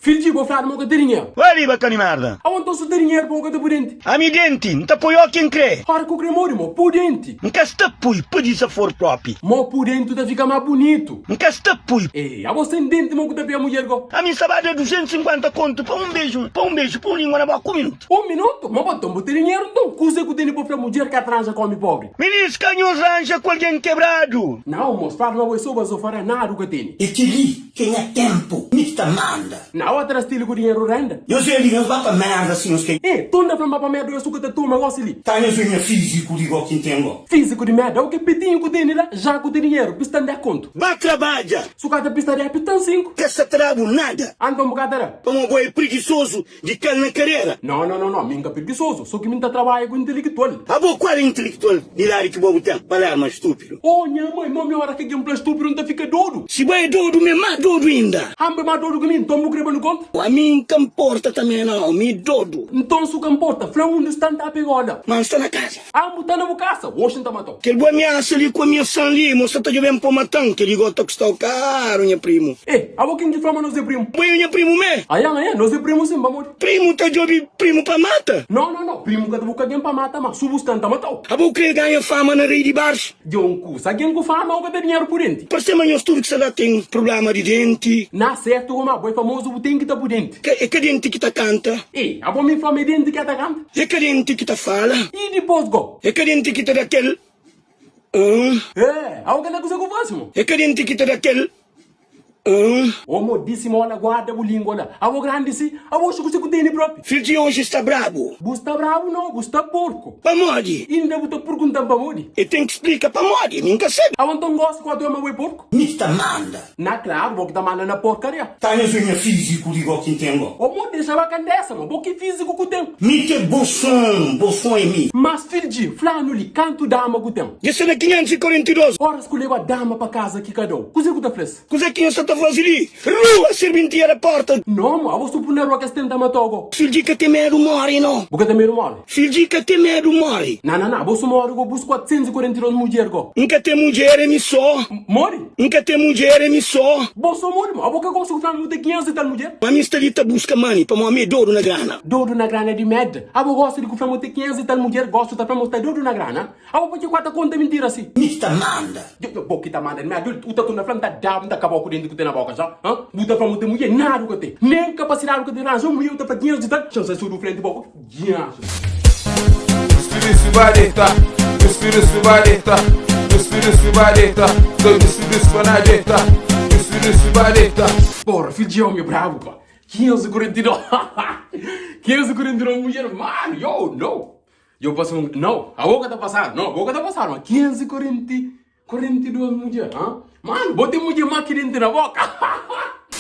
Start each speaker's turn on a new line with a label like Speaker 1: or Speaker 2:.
Speaker 1: Fidji, bo fladu ma bu ka ten dinheru.
Speaker 2: Bai riba ka di merda.
Speaker 1: Awa nton su ten dinheru pa bu ka ta pui denti.
Speaker 2: Ami denti, N ta poi oki N kre.
Speaker 1: Ora ku kre mori, mo pui denti.
Speaker 2: N ka sta pui pa dizafor propi.
Speaker 1: Mo pui denti ta fika ma bunitu.
Speaker 2: N ka sta pui.
Speaker 1: Ei, abo sen denti mo ku ta pia mudjer go.
Speaker 2: Ami N sta ba da 250 kontu pa un beju, pa un beju, pa un lingua na boka, un minutu.
Speaker 1: Un minutu? Mo bo nton bu ten dinheru nton? Kuze ku tene pa fla mudjer ka tranja ku omi pobri?
Speaker 2: Minis ka nhos ranja ku algen kebradu.
Speaker 1: Nau, mos, fladu ma bo é so bazofaria, nada u ka tene.
Speaker 3: É kel-li Ki é nha ténpu, mi ki ta manda.
Speaker 1: Na otra stilu ku dinheru renda.
Speaker 3: Nhos é li, nhos ba pa merda si nhos ka.
Speaker 1: E, tunda fla-m ba pa merda, oiasu ka ta tuma gosi li.
Speaker 3: Tá nhos é nha fíziku di go ki N ten go.
Speaker 1: Fíziku di merda, o ke pitinhu ku tene la, já ku ten dinheru, pista N da kontu.
Speaker 3: Ba trabadja.
Speaker 1: Su ka ta pista de pitan sinku.
Speaker 3: Ka sa ta da-bu nada.
Speaker 1: Anton bu ka ta da.
Speaker 3: Pamó bo é prigisozu Di kal na karera?
Speaker 1: No, no, no, no, mi N ka pirgisozu, so ki mi N ta trabadja ku intelektual.
Speaker 3: Abo kual é intelektual di ladu ki bo bu ten? Palerma stúpidu.
Speaker 1: Oh, nha mai, ma mi ora ki algen fla stúpidu N ta fika dodu.
Speaker 3: Si bo é dodu mi é má dodu inda.
Speaker 1: Anbo é má dodu ki mi, nton bu kre ba nu konta?
Speaker 3: Ami N ka nporta tanbe no, mi dodu.
Speaker 1: Nton su ka nporta, fla undi sta N ta pega-u la.
Speaker 3: Ma N sta na kaza.
Speaker 1: Anbo ta na bu kasa, oxi N ta mata-u.
Speaker 3: Kel bu amiasa li ku amiasan li, mo sa ta djoben po matan, kel li go ta kustau karu nha primu.
Speaker 1: E, abo ken ki fla ma nos é primu?
Speaker 3: Bo é nha primu mé?
Speaker 1: Aian, aian, nos é primu sin, pamodi?
Speaker 3: Primu ta djobi primu pa mata?
Speaker 1: No, no, no, primu ka ta buska algen pa mata, ma su buska N ta matau.
Speaker 3: Abo kre ganha fama na rei di baris?
Speaker 1: Dja un kusa, algen ku fama o ka ta dinheru pudenti.
Speaker 3: Parse ma nhos tudu ki sta la ten prublema di denti.
Speaker 1: Na sertu kuma abo é famozu bu ten ki ta pudenti.
Speaker 3: Ka é ka denti ki ta kanta.
Speaker 1: E, abo mi fama é denti ki ta kanta?
Speaker 3: É ka denti ki ta fala.
Speaker 1: I dipos go?
Speaker 3: É ka denti ki ta da kel um.
Speaker 1: É, ao kel la kuze ku fasi mo?
Speaker 3: É ka denti ki ta da kel um.
Speaker 1: Ô mo disi mo la guarda bu lingua la. Abo grandi si, abo oxi kuze ku teni propi?
Speaker 3: Fidju di oxi sta brabu.
Speaker 1: Bu sta brabu no, bu sta porku.
Speaker 3: Pamodi?
Speaker 1: Inda bu ta purguntan pamodi?
Speaker 3: E ten ki splika pamodi, mi N ka sabi.
Speaker 1: Abo nton gosi ku atu ama bu é porku?
Speaker 3: Mi ki ta manda.
Speaker 1: Na klaru, bo ki ta manda na porkaria.
Speaker 3: Ta nhos obi nha fíziku di go ki N ten go.
Speaker 1: Ô mo dexa ba kandesa mo, bo ki fíziku ku ten.
Speaker 3: Mi ke bo son, bo son é mi.
Speaker 1: Mas fidji, flanu li, kantu dama ku ten?
Speaker 3: Dja sta na 542.
Speaker 1: Oras ku leba dama pa kaza ki ka dau, kuze ku ta fla-s?
Speaker 3: Kuze ki nhos sta ta faze li? Rua, sirbintia da porta.
Speaker 1: No mo, abo sta pui na rua kes tenta matau go.
Speaker 3: Fidji ka ten medu more no.
Speaker 1: Bu ka ten medu more?
Speaker 3: Fidji ka ten medu more.
Speaker 1: Na na na, abo su more go bus 442 mudjer go.
Speaker 3: N ka ten mudjer é mi so.
Speaker 1: More?
Speaker 3: N ka ten mudjer é mi so.
Speaker 1: Bo so more mo, abo ka gosta ku fla ma bu ten 500 e tal mudjer?
Speaker 3: Ma mi sta li ta buska money pamo ami é dodu na grana.
Speaker 1: Dodu na grana di merda. Abo gosta di ku fla ma bu ten 500 e tal mudjer, gosta ta fla ma bu sta dodu na grana. Abo pa ke ku ata konta mintira si?
Speaker 3: Mi ki ta manda.
Speaker 1: Djo djo bo ki ta manda di mi u ta torna fla N ta da-bu N ta kaba-u ku denti ku ten na boka ja ha Bu ta fla ma bu ten mudjer nada u ka ten nen kapasidadi u ka ten ranja un mudjer u ta fla 500 e tal Xa N sai so du frenti bo Diaxu.
Speaker 4: Spiritu ba deta, spiritu ba deta, spiritu ba deta, spiritu ba deta, spiritu ba deta.
Speaker 1: Porra, fidju di omi brabu pa 542 542 mudjer manu yo no yo pasa un no abo ka ta pasadu no abo ka ta pasadu ma 542 mudjer ha manu bo ten mudjer ma ki denti na boka.